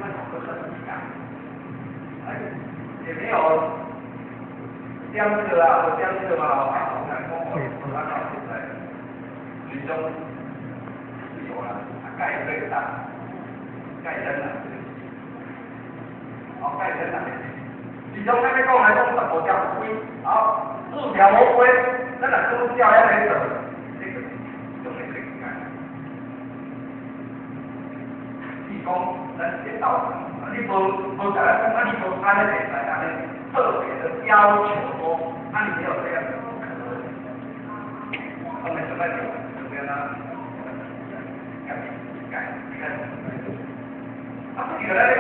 那种都算是假。哎，也沒有這樣子啊，無這樣子嘛，啊，我講我到現在，其中是有啦，啊，蓋最大，蓋真啦，哦，蓋真啦。其中咱咧講來講15條規，好，四條魔規，咱若講照遐咧做，這個是一種的境界。是講咱這道場，啊，你無無共咱講，啊，你無按呢會使按呢特別的要求說，啊，你沒有這樣子不可能。後面什麼就這樣啦，改改改。啊，這個咱咧